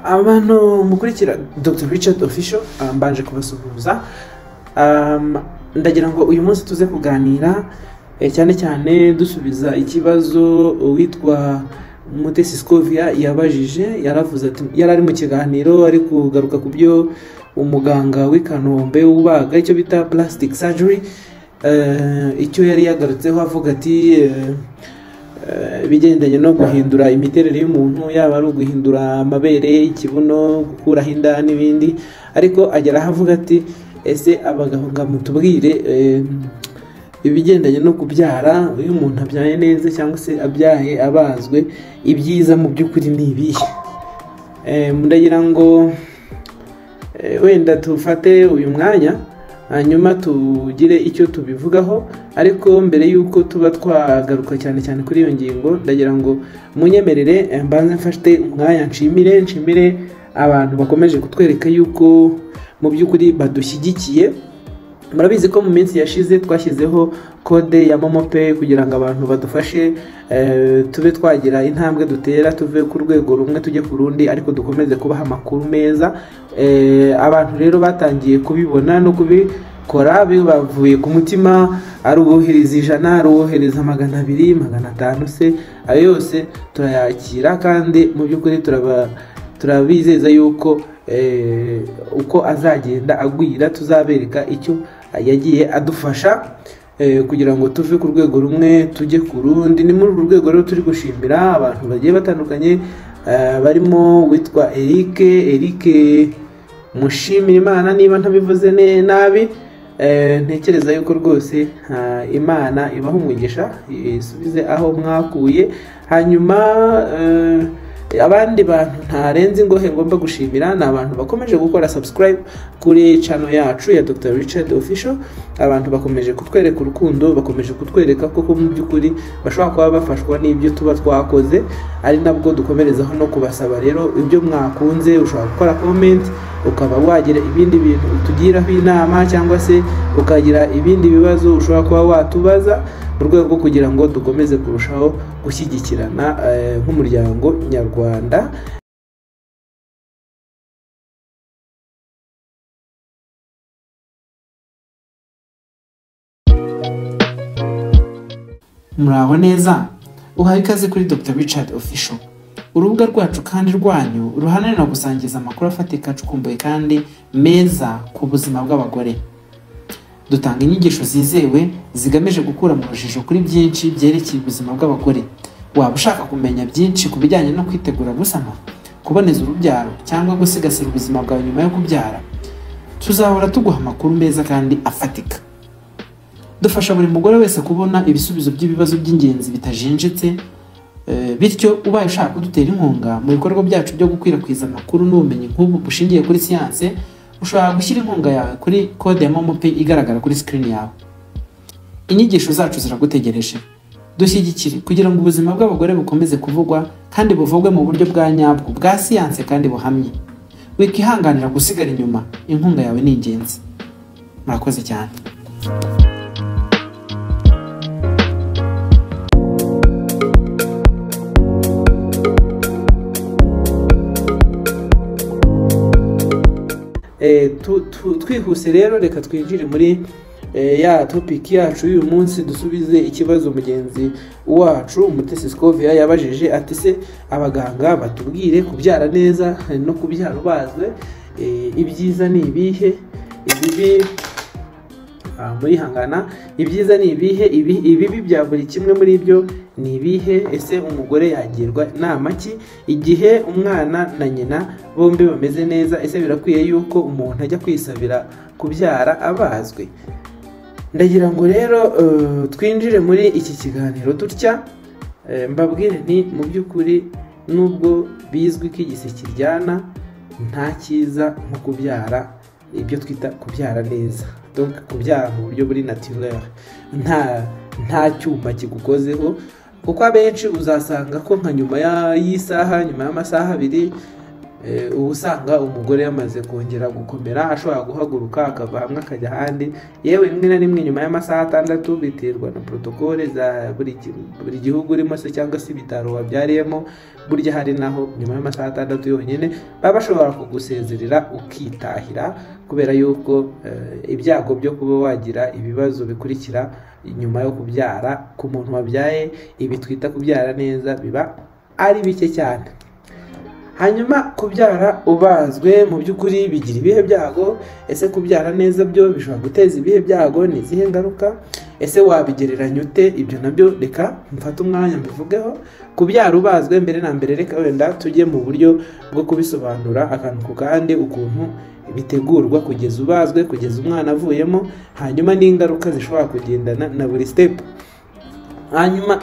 Abantu mukurikira Dr Richard Official, mbanje kubasuhuza. Ndagira ngo uyu munsi tuze kuganira cyane cyane dusubiza ikibazo uwitwa Mutesi Scovia yabajije. Yaravuze ati, yari ari mu kiganiro ari kugaruka ku byo umuganga w'i Kanombe ubaga icyo bita plastic surgery, icyo yari yagarutseho avuga ati ibigendanye no guhindura imiterere y'umuntu, yaba ari uguhindura amabere, ikibuno, gukuraho inda n'ibindi. Ariko agera aho avuga ati ese abaganga mutubwire ibigendanye no kubyara, iyo umuntu abyaye neza cyangwa se abyaye abazwe, ibyiza mu by'ukuri ni ibihe? Ndagira ngo wenda tufate uyu mwanya hanyuma tugire icyo tubivugaho, ariko mbere y'uko tuba twagaruka cyane cyane kuri iyo ngingo, ndagira ngo munyemerere mbanze mfate umwanya nshimire abantu bakomeje kutwereka yuko mu by'ukuri badushyigikiye. Murabizi ko mu minsi yashize twashyizeho kode ya Momo Pay kugira ngo abantu badufashe, tube twagira intambwe dutera, tuve ku rwego rumwe tujye ku rundi, ariko dukomeze kubaha amakuru meza. Abantu rero batangiye kubibona no kubikora bibavuye ku mutima, ari uwohereza 100, ari uwohereza 200, 500 se, ayo yose turayakira kandi mu by'ukuri turabizeza yuko uko azagenda agwira tuzabereka icyo yagiye adufasha kugira ngo tuve ku rwego rumwe tujye ku rundi. Ni muri uru rwego rero turi gushimira abantu bagiye batandukanye, barimo witwa Eric Mushimira Imana, niba ntabivuze nabi, ntekereza yuko rwose Imana ibaha umugisha isubize aho mwakuye. Hanyuma abandi bantu ntarenze ingohe ngomba gushimira ni abantu bakomeje gukora subscribe kuri channel yacu ya Dr Richard Official. Abantu bakomeje kutwereka urukundo, bakomeje kutwereka ko mu by'ukuri bashobora kuba bafashwa n'ibyo tuba twakoze, ari nabwo dukomerezaho no kubasaba rero ibyo mwakunze. Ushobora gukora comment ukaba wagira ibindi bintu utugiraho inama, cyangwa se ukagira ibindi bibazo ushobora kuba watubaza, mu rwego rwo kugira ngo dukomeze kurushaho gushyigikirana nk'umuryango nyarwanda. Muraho neza, uhaye ikaze kuri Dr Richard Official, urubuga rwacu kandi rwanyu ruharanira gusangiza amakuru afatika, acukumbuye kandi meza ku buzima bw'abagore. Dutanga inyigisho zizewe zigamije gukura mu rujijo kuri byinshi byerekeye ubuzima bw'abagore. Waba ushaka kumenya byinshi ku bijyanye no kwitegura gusama, kuboneza urubyaro cyangwa gusigasira ubuzima bwawe nyuma yo kubyara, tuzahora tuguha amakuru meza kandi afatika. Dufasha buri mugore wese kubona ibisubizo by'ibibazo by'ingenzi bitajinjitse. Bityo ubaye ushaka kudutera inkunga mu bikorwa byacu byo gukwirakwiza amakuru n'ubumenyi nk'ubu bushingiye kuri siyanse, ushobora gushyira inkunga yawe kuri kode ya Momo Pay igaragara kuri screen yawe. Inyigisho zacu ziragutegereje. Dushyigikire kugira ngo ubuzima bw'abagore bukomeze kuvugwa kandi buvugwe mu buryo bwa nyabwo, bwa siyanse kandi buhamye. Wikihanganira gusigara inyuma, inkunga yawe ni ingenzi. Murakoze cyane. Twihuse rero reka twinjire muri ya topic yacu y'uyu munsi, dusubize ikibazo mugenzi wacu Mutesi Scovia yabajije ati se abaganga batubwire kubyara neza no kubyara ubazwe, ibyiza ni ibihe, ibibi murihangana, ibyiza ni ibihe, ibibi bya buri kimwe muri ibyo ni ibihe, ese umugore yagirwa inama ki igihe umwana na nyina bombi bameze neza, ese birakwiye yuko umuntu ajya kwisabira kubyara abazwe? Ndagira ngo rero twinjire muri iki kiganiro dutya, mbabwire nti mu by'ukuri nubwo bizwi ko igise kiryana, nta cyiza nko kubyara ibyo twita kubyara neza, donc kubyara mu buryo buri naturel, nta cyuma kigukozeho, kuko abenshi uzasanga ko nka nyuma y'isaha, nyuma y'amasaha abiri, Uba usanga umugore yamaze kongera gukomera, ashobora guhaguruka akava hamwe akajya ahandi, yewe rimwe na rimwe nyuma y'amasaha 6, biterwa na protocole za buri gihugu urimo se cyangwa se ibitaro wabyariyemo. Burya hari naho nyuma y'amasaha 6 yonyine baba bashobora kugusezerera ukitahira, kubera yuko ibyago byo kuba wagira ibibazo bikurikira nyuma yo kubyara ku muntu wabyaye ibi twita kubyara neza biba ari bike cyane. Hanyuma kubyara ubazwe mu by'ukuri bigira ibihe byago? Ese kubyara neza byo bishobora guteza ibihe byago? Ni izihe ngaruka? Ese wabigereranya ute? Ibyo nabyo reka mfate umwanya mbivugeho. Kubyara ubazwe, mbere na mbere reka wenda tujye mu buryo bwo kubisobanura akantu ku kandi, ukuntu bitegurwa kugeza ubazwe, kugeza umwana avuyemo, hanyuma n'ingaruka zishobora kugendana na buri step. Hanyuma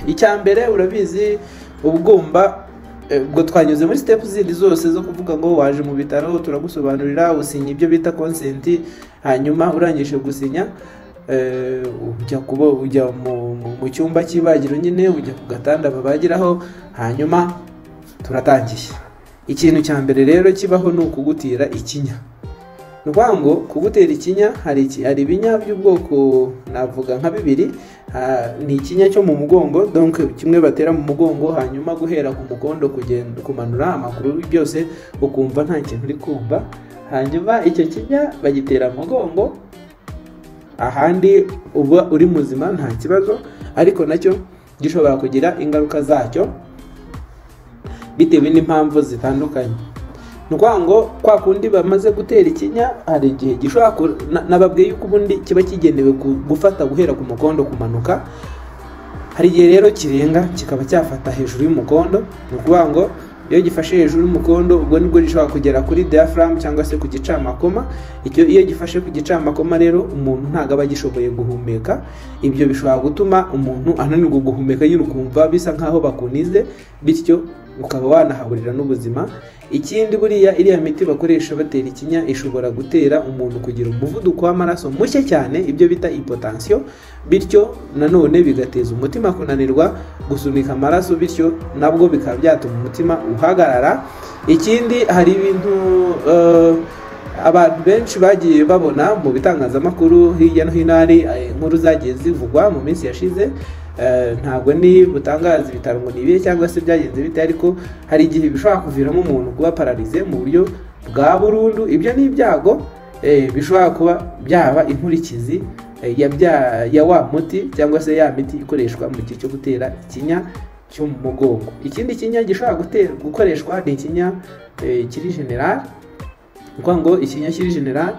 icya mbere, urabizi, uba ugomba, ubwo twanyuze muri step zindi zose zo kuvuga ngo waje mu bitaro, turagusobanurira, usinya ibyo bita consent, hanyuma urangije gusinya ujya kuba ujya mu cyumba cy'ibagiro nyine, ujya ku gatanda babagiraho, hanyuma turatangiye. Ikintu cya mbere rero kibaho ni ukugutira ikinya. Ni ukuvuga ngo kugutera ikinya, hari ibinya by'ubwoko navuga nka bibiri. Ni ikinya cyo mu mugongo, donc kimwe batera mu mugongo, hanyuma guhera ku mukondo kugenda kumanura amaguru byose ukumva nta kintu uri kumva. Hanyuma icyo kinya bagitera mu mugongo, ahandi uba uri muzima nta kibazo, ariko nacyo gishobora kugira ingaruka zacyo bitewe n'impamvu zitandukanye. Ni ukuvuga ngo kwa kundi bamaze gutera ikinya, hari igihe gishobora, nababwiye yuko ubundi kiba kigenewe gufata guhera ku mukondo kumanuka. Hari igihe rero kirenga kikaba cyafata hejuru y'umukondo. Ni ukuvuga ngo iyo gifashe hejuru y'umukondo, ubwo nibwo gishobora kugera kuri diaphragm cyangwa se ku gicamakoma. Icyo iyo gifashe ku gicamakoma rero, umuntu ntabwo aba agishoboye guhumeka. Ibyo bishobora gutuma umuntu ananirwa guhumeka nyine, ukumva bisa nkaho bakunize, bityo ukaba wanahaburira n'ubuzima. Ikindi, buriya iriya miti bakoresha batera ikinya ishobora gutera umuntu kugira umuvuduko w'amaraso muke cyane, ibyo bita hypotension, bityo nanone bigateza umutima kunanirwa gusunika amaraso, bityo nabwo bikaba byatuma umutima uhagarara. Ikindi, hari ibintu abantu benshi bagiye babona mu bitangazamakuru hirya no hino, hari inkuru zagiye zivugwa mu minsi yashize. Ntabwo ni butangaza ibitaro ngo ni ibihe cyangwa se byagenze bite, ariko hari igihe bishobora kuviramo umuntu kuba paralysé mu buryo bwa burundu. Ibyo ni ibyago bishobora kuba byaba inkurikizi ya wa muti cyangwa se ya miti ikoreshwa mu gihe cyo gutera ikinya cyo mu mugongo. Ikindi kinya gishobora gukoreshwa ni ikinya kiri général. Ni ukuvuga ngo ikinya kiri général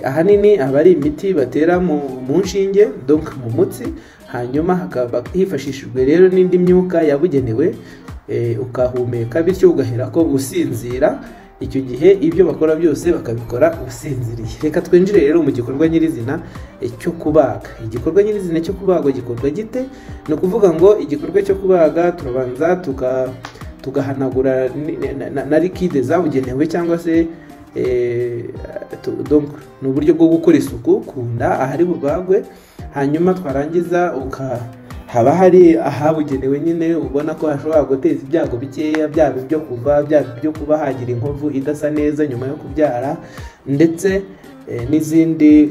ahanini aba ari imiti batera mu nshinge, donc mu mutsi, hanyuma hakaba hifashishijwe rero n'indi myuka yabugenewe, ukahumeka, bityo ugahera ko usinzira. Icyo gihe ibyo bakora byose bakabikora usinziriye. Reka twinjire rero mu gikorwa nyirizina cyo kubaga. Igikorwa nyirizina cyo kubaga gikorwa gite? Ni ukuvuga ngo igikorwa cyo kubaga, turabanza tugahanagura na liquide zabugenewe, cyangwa se donc ni uburyo bwo gukora isuku ku nda ahari bubagwe. Hanyuma twarangiza, haba hari ahabugenewe nyine ubona ko hashobora guteza ibyago bikeya, byaba ibyo kuva, byaba ibyo kuba hagira inkovu idasa neza nyuma yo kubyara, ndetse n'izindi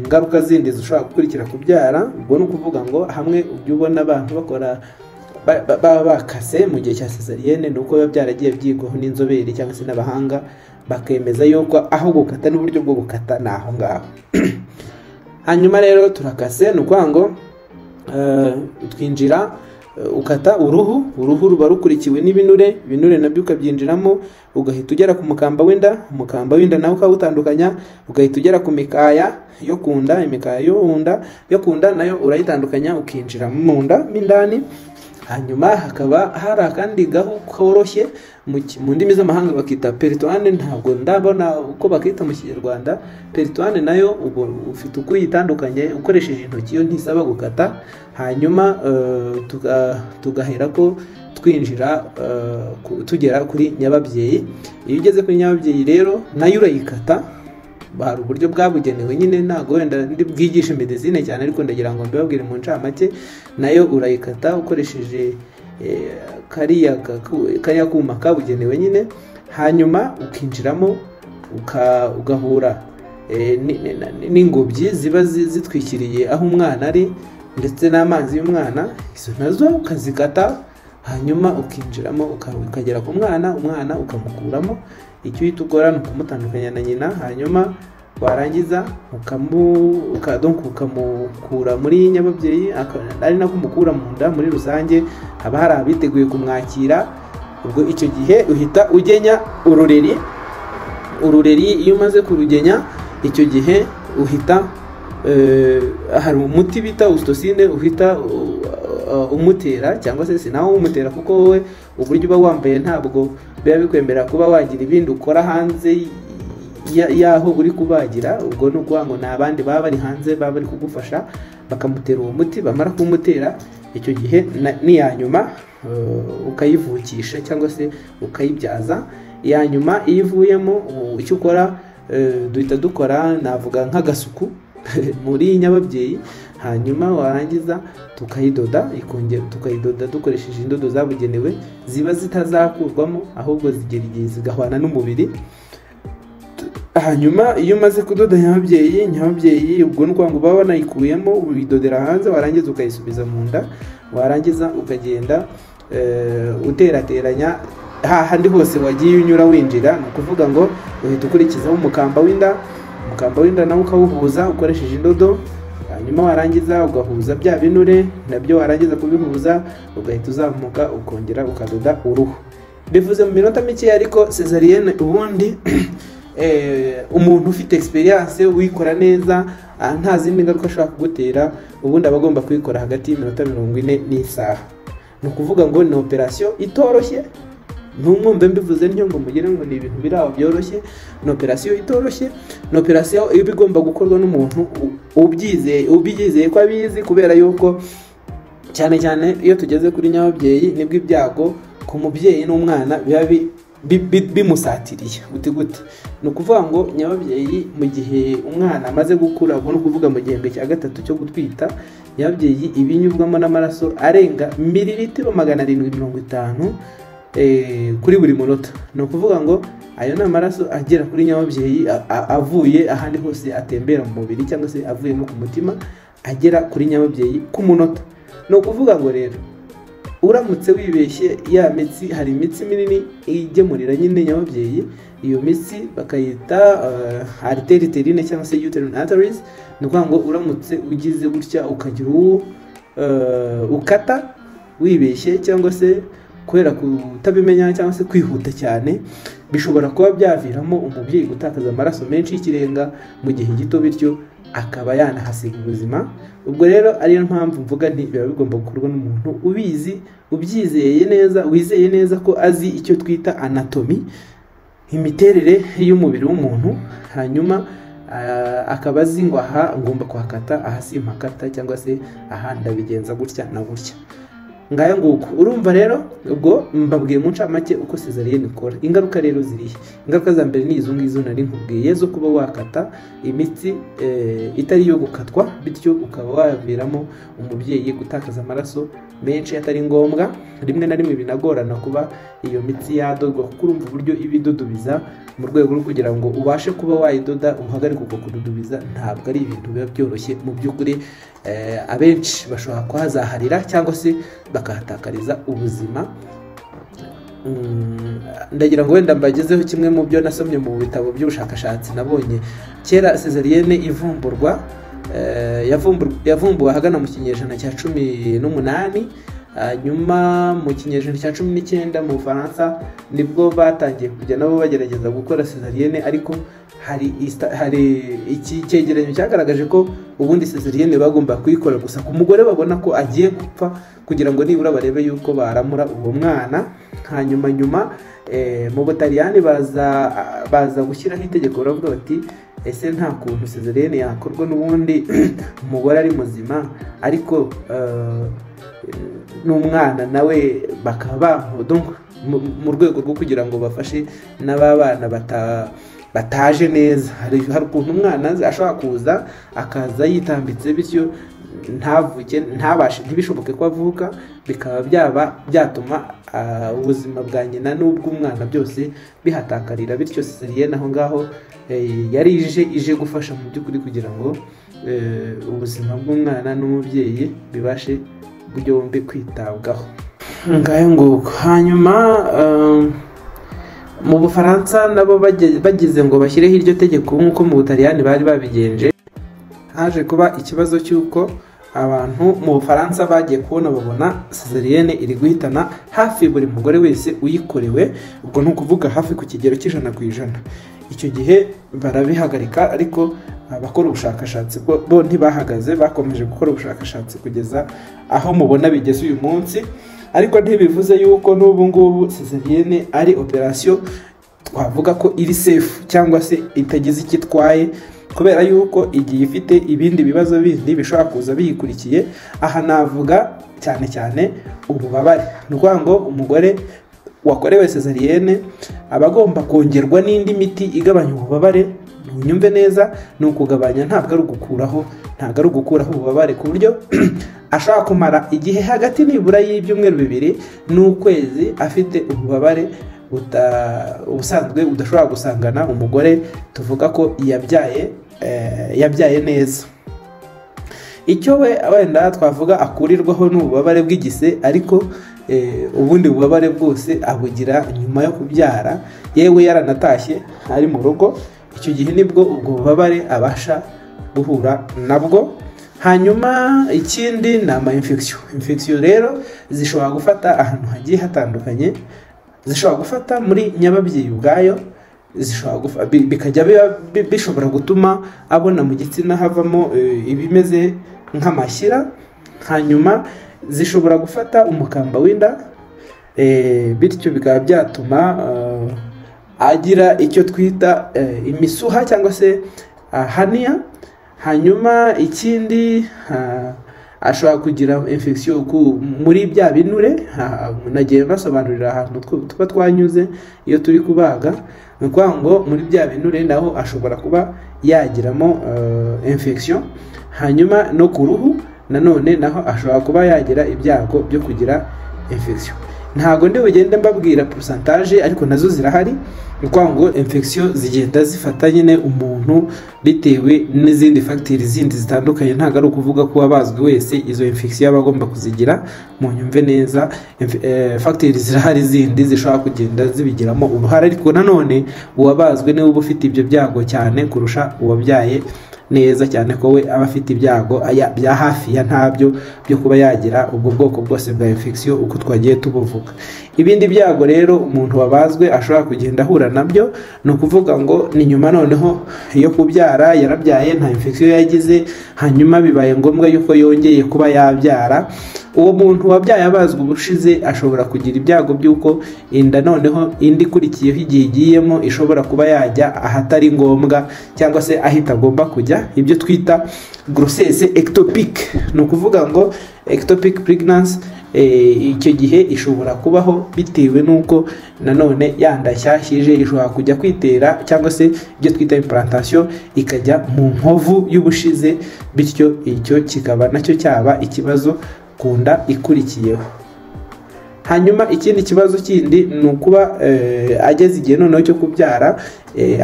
ngaruka zindi zishobora gukurikira kubyara. Ubwo ni ukuvuga ngo hamwe ujya ubona abantu bakora baba bakase mu gihe cya césarienne, ni uko biba byaragiye byigwaho n'inzobere cyangwa se n'abahanga, bakemeza yuko aho gukata n'uburyo bwo gukata ni aho ngaho. Hanyuma rero turakase, ni ukuvuga ngo twinjira, ukata uruhu. Uruhu ruba rukurikiwe n'ibinure, ibinure nabyo ukabyinjiramo, ugahita ugera ku mukamba w'inda. Umukamba w'inda nawe ukawutandukanya, ugahita ugera ku mikaya yo ku nda. Imikaya yo ku nda nayo urayitandukanya, ukinjira mu nda mo indani. Hanyuma hakaba hari akandi gahu koroshye, mu ndimi z'amahanga bakita péritoine, ntabwo ndabona uko bakita mu Kinyarwanda. Péritoine nayo ubu ufite uko uyitandukanye ukoresheje intoki, yo ntisaba gukata. Hanyuma tugahera ko twinjira, tugera kuri nyababyeyi. Iyo ugeze kuri nyababyeyi rero, nayo urayikata. Hari uburyo bwabugenewe nyine, ntabwo wenda ndi bwigishe médecine cyane, ariko ndagira ngo mbibabwire mu ncamake. Nayo urayikata ukoresheje kariya kuma kabugenewe nyine, hanyuma ukinjiramo ugahura n'ingobyi ziba zitwikiriye aho umwana ari ndetse n'amazi y'umwana, izo nazo ukazikata, hanyuma ukinjiramo ukagera ku mwana, umwana ukamukuramo. Icyo uhita ukora ni ukumutandukanya na nyina, hanyuma warangiza ukamukura muri nyababyeyi, ari nako umukura mu nda. Muri rusange haba hari abiteguye kumwakira. Ubwo icyo gihe uhita ugenya urureri. Urureri iyo umaze kurugenya, icyo gihe uhita hari umuti bita ocytocine uhita umutera, cyangwa se sinawo umutera, kuko wowe uburyo uba wambaye ntabwo biba bikwemerera kuba wagira ibindi ukora hanze y'aho uri kubagira. Ubwo ni ukuvuga ngo ni abandi baba bari hanze baba bari kugufasha, bakamutera uwo muti. Bamara kumutera, icyo gihe n'iya nyuma ukayivukisha cyangwa se ukayibyaza. Iya nyuma iyo ivuyemo, icyo ukora, duhita dukora navuga nk'agasuku muri nyababyeyi, hanyuma warangiza tukayidoda, ikongera tukayidoda dukoresheje indodo zabugenewe ziba zitazakurwamo, ahubwo zigera igihe zigahwana n'umubiri. Hanyuma iyo umaze kudoda nyababyeyi, ubwo ni ukuvuga ngo uba wanayikuyemo, uyidodera hanze, warangiza ukayisubiza mu nda, warangiza ukagenda uterateranya hahandi hose wagiye unyura winjira. Ni ukuvuga ngo uhita ukurikizaho umukamba w'inda. Umukamba w'inda nawo ukawuhuza ukoresheje indodo, hanyuma warangiza ugahuza bya binure nabyo, warangiza kubihuza ugahita uzamuka ukongera ukadoda uruhu. Bivuze mu minota mike, ariko césarienne ubundi umuntu ufite experience uyikora neza, nta zindi ngaruka ashobora kugutera, ubundi aba agomba kuyikora hagati y'iminota 40 n'isaha. Ni ukuvuga ngo ni operation itoroshye. Ntumwumve mbivuze ntyo ngo mugire ngo ni ibintu biri aho byoroshye. Ni operation itoroshye, ni operation iba igomba gukorwa n'umuntu ubyizeye ko abizi, kubera yuko cyane cyane iyo tugeze kuri nyababyeyi nibwo ibyago ku mubyeyi n'umwana biba bimusatiriye. Gute gute? Ni ukuvuga ngo nyababyeyi mu gihe umwana amaze gukura, ubwo ni ukuvuga mu gihembwe cya gatatu cyo gutwita, nyababyeyi ibinyurwamo n'amaraso arenga mililitiro 750 kuri buri munota. Ni ukuvuga ngo ayo ni amaraso agera kuri nyababyeyi avuye ahandi hose atembera mu mubiri, cyangwa se avuye no ku mutima, agera kuri nyababyeyi ku munota. Ni ukuvuga ngo rero uramutse wibeshye ya mitsi, hari imitsi minini igemurira nyine nyababyeyi, iyo mitsi bakayita artère utérine cyangwa se uterine arteries. Ni ukuvuga ngo uramutse ugize gutya ukagira uwo ukata wibeshye, cyangwa se kubera kutabimenya cyangwa se kwihuta cyane, bishobora kuba byaviramo umubyeyi gutakaza amaraso menshi y'ikirenga mu gihe gito, bityo akaba yanahasiga ubuzima. Ubwo rero ariyo mpamvu mvuga nti biba bigomba gukorwa n'umuntu ubizi, ubyizeye neza, wizeye neza ko azi icyo twita anatomy, imiterere y'umubiri w'umuntu, hanyuma akaba azi ngo aha ngomba kuhakata, aha simpakata, cyangwa se aha ndabigenza gutya na gutya. Ngayo nguko. Urumva rero ubwo mbabwiye mu ncamake uko césarienne ikora. Ingaruka rero zirihe? Ingaruka za mbere ni izo ngizo nari nkubwiye zo kuba wakata imitsi itari iyo gukatwa, bityo ukaba waviramo umubyeyi gutakaza amaraso menshi atari ngombwa. Rimwe na rimwe binagorana kuba iyo mitsi yadodwa, kuko urumva uburyo iba idudubiza. Mu rwego rwo kugira ngo ubashe kuba wayidoda uhagarike uko kududubiza, ntabwo ari ibintu biba byoroshye mu by'ukuri. Abenshi bashobora kuhazaharira cyangwa se bakahatakariza ubuzima. Ndagira ngo wenda mbagezeho kimwe mu byo nasomye mu bitabo by'ubushakashatsi nabonye. Kera césarienne ivumburwa, yavumbuwe ahagana mu kinyejana cya 18. Hanyuma mu kinyejana cya 19 mu Bufaransa nibwo batangiye kujya nabo bagerageza gukora césarienne. Ariko hari iki cyegeranyo cyagaragaje ko ubundi césarienne bagomba kuyikora gusa ku mugore babona ko agiye gupfa, kugira ngo nibura barebe yuko baramura uwo mwana. Hanyuma nyuma mu Butaliyani baza gushyiraho itegeko, baravuga bati: "Ese nta kuntu césarienne yakorwa n'ubundi umugore ari muzima, ariko n'umwana nawe bakaba donc mu rwego rwo kugira ngo bafashe n'aba bana bataje neza?" Hari ukuntu umwana ashobora kuza akaza yitambitse, bityo Ntavuke, ntabashe, ntibishoboke ko avuka, bikaba byaba byatuma ubuzima bwa nyina n'ubw'umwana byose bihatakarira. Bityo césarienne aho ngaho yari ije gufasha mu by'ukuri kugira ngo ubuzima bw'umwana n'umubyeyi bibashe byombi kwitabwaho. Ngayo nguko. Hanyuma mu Bufaransa nabo bagize ngo bashyireho iryo tegeko nk'uko mu Butaliyani bari babigenje, haje kuba ikibazo cy'uko abantu mu Bufaransa bagiye kubona babona césarienne iri guhitana hafi buri mugore wese uyikorewe, ubwo ni ukuvuga hafi ku kigero cy'100%. Icyo gihe barabihagarika, ariko abakora ubushakashatsi bo ntibahagaze, bakomeje gukora ubushakashatsi kugeza aho mubona bigeze uyu munsi. Ariko ntibivuze yuko n'ubu ngubu césarienne ari opération twavuga ko iri safe cyangwa se itagize icyo itwaye, kubera yuko igiye ifite ibindi bibazo bindi bishobora kuza biyikurikiye. Aha navuga cyane cyane ububabare. Ni ukuvuga ngo umugore wakorewe césarienne aba agomba kongerwa n'indi miti igabanya ububabare. Ntunyumve neza, ni ukugabanya, ntabwo ari ugukuraho, ntabwo ari ugukuraho ububabare, ku buryo ashobora kumara igihe hagati nibura y'ibyumweru 2 n'ukwezi afite ububabare ubusanzwe udashobora gusangana umugore tuvuga ko yabyaye neza. Icyo we wenda twavuga akurirwaho ni ububabare bw'igise, ariko ubundi bubabare bwose abugira nyuma yo kubyara, yewe yaranatashye ari mu rugo. Icyo gihe nibwo ubwo bubabare abasha guhura nabwo. Hanyuma ikindi ni ama infection. Infection rero zishobora gufata ahantu hagiye hatandukanye, zishobora gufata muri nyababyeyi ubwayo, zishobora bikajya bishobora gutuma abona mu gitsina havamo ibimeze nk'amashyira. Hanyuma zishobora gufata umukamba w'inda, bityo bikaba byatuma agira icyo twita imisuha cyangwa se hernia. Hanyuma ikindi, ashobora kugira infection muri bya binure. Nagiye basobanurira ahantu tuba twanyuze iyo turi kubaga. Ni ukuvuga ngo muri bya binure naho ashobora kuba yagiramo infection. Hanyuma no ku ruhu nanone naho ashobora kuba yagira ibyago byo kugira infection. Ntabwo ndi bugende mbabwira pourcentage, ariko nazo zirahari. Ni ukuvuga ngo infection zigenda zifata nyine umuntu bitewe n'izindi facteurs zindi zitandukanye. Ntabwo ari ukuvuga ko uwabazwe wese izo infection aba agomba kuzigira. Mu nyumve neza, facteurs zirahari zindi zishobora kugenda zibigiramo uruhare, ariko nanone uwabazwe niwe uba ufite ibyo byago cyane kurusha uwabyaye neza, cyane ko we aba afite ibyago bya hafi ya ntabyo byo kuba yagira ubwo bwoko bwose bwa infection uko twagiye tubuvuga. Ibindi byago rero umuntu wabazwe ashobora kugenda ahura nabyo, ni ukuvuga ngo ni nyuma noneho yo kubyara, yarabyaye nta infection yagize, hanyuma bibaye ngombwa yuko yongeye kuba yabyara. Uwo muntu wabyaye abazwe ubushize ashobora kugira ibyago by'uko inda noneho indi ikurikiyeho igihe igiyemo ishobora kuba yajya ahatari ngombwa cyangwa se aho itagomba kujya, ibyo twita grossesse ectopique. Ni ukuvuga ngo ectopic pregnancy, icyo gihe ishobora kubaho bitewe n'uko nanone yanda nshyashya ije ishobora kujya kwitera cyangwa se ibyo twita implantation, ikajya mu nkovu y'ubushize, bityo icyo kikaba nacyo cyaba ikibazo ku nda ikurikiyeho. Hanyuma ikindi kibazo kindi ni ukuba ageze igihe noneho cyo kubyara,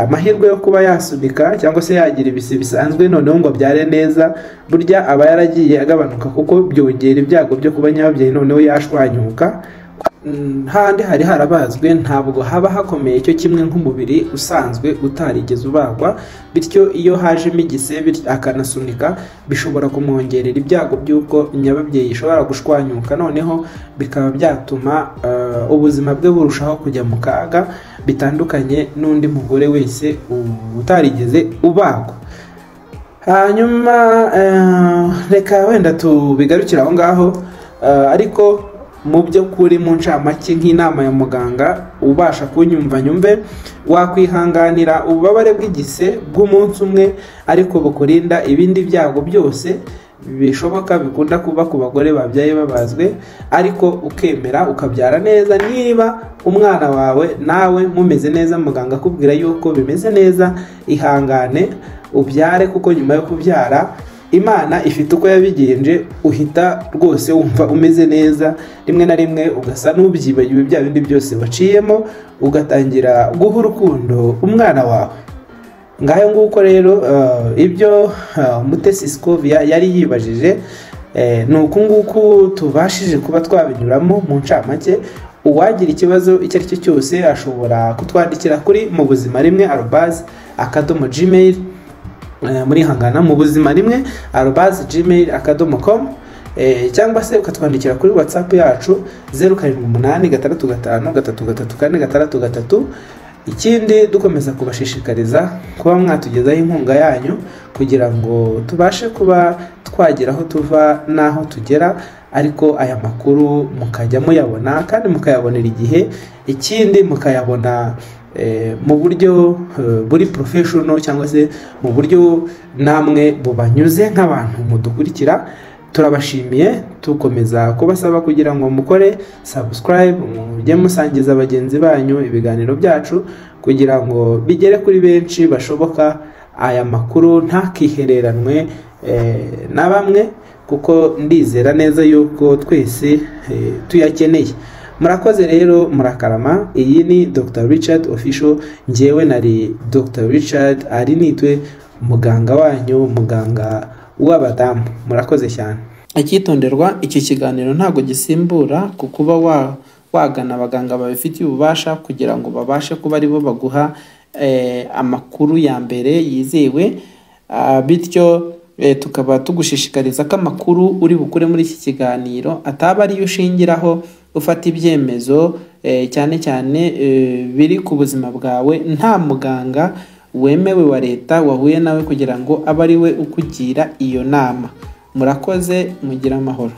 amahirwe yo kuba yasunika cyangwa se yagira ibise bisanzwe noneho ngo abyare neza burya aba yaragiye agabanuka, kuko byongera ibyago byo kuba nyababyeyi noneho yashwanyuka. Handi hari harabazwe ntabwo haba hakomeye cyo kimwe nk'umubiri usanzwe utarigeze ubagwa. Bityo iyo hajemo igise akanasunika, bishobora kumwongerera ibyago by'uko nyababyeyi ishobora gushwanyuka, noneho bikaba byatuma ubuzima bwe burushaho kujya mu kaga, bitandukanye n'undi mugore wese utarigeze ubagwa. Hanyuma reka wenda tubigarukire aho ngaho, ariko mu by'ukuri mu ncamake, nk'inama ya muganga, ubasha kunyumva nyumve, wakwihanganira ububabare bw'igise bw'umunsi umwe ariko bukurinda ibindi byago byose bishoboka bikunda kuba ku bagore babyaye babazwe, ariko ukemera ukabyara neza niba umwana wawe nawe mumeze neza, muganga akubwira yuko bimeze neza. Ihangane ubyare, kuko nyuma yo kubyara Imana ifite uko yabigenje, uhita rwose wumva umeze neza, rimwe na rimwe ugasa n'ubyibagiwe bya bindi byose waciyemo, ugatangira guha urukundo umwana wawe. Ngayo nguko rero ibyo Mutesi Scovia yari yibajije, ni uku nguku tubashije kuba twabinyuramo mu ncamake. Uwagira ikibazo icyo ari cyo cyose ashobora kutwandikira kuri mubuzima1@gmail, muri hangana mubuzima1@gmail.com, cyangwa se ukatwandikira kuri WhatsApp yacu 078 6 5 3 3 4 6 3. Ikindi, dukomeza kubashishikariza kuba mwatugezaho inkunga yanyu kugira ngo tubashe kuba twagera aho tuva n'aho tugera, ariko aya makuru mukajya muyabona kandi mukayabonera igihe. Ikindi, mukayabona mu buryo buri professional, cyangwa se mu buryo namwe bubanyuze nk'abantu mudukurikira. Turabashimiye, tukomeza kubasaba kugira ngo mukore subscribe, mujye musangiza bagenzi banyu ibiganiro byacu kugira ngo bigere kuri benshi bashoboka, aya makuru ntakihereranwe na bamwe, kuko ndizera neza yuko twese tuyakeneye. Murakoze rero, murakarama. Iyi ni Dr Richard Official, ngewe nari Dr Richard ari nitwe muganga wanyu, muganga w'abadamu. Murakoze cyane. Icyitonderwa: iki kiganiro ntabwo gisimbura ku kuba wagana abaganga babifitiye ububasha kugira ngo babashe kuba aribo baguha amakuru ya mbere yizewe. Bityo tukaba tugushishikariza ko amakuru uri bukure muri iki kiganiro ataba ariyo ushingiraho ufata ibyemezo, cyane cyane biri ku buzima bwawe, nta muganga wemewe wa leta wahuye nawe kugira ngo abe ari we ukugira iyo nama. Murakoze, mugire amahoro.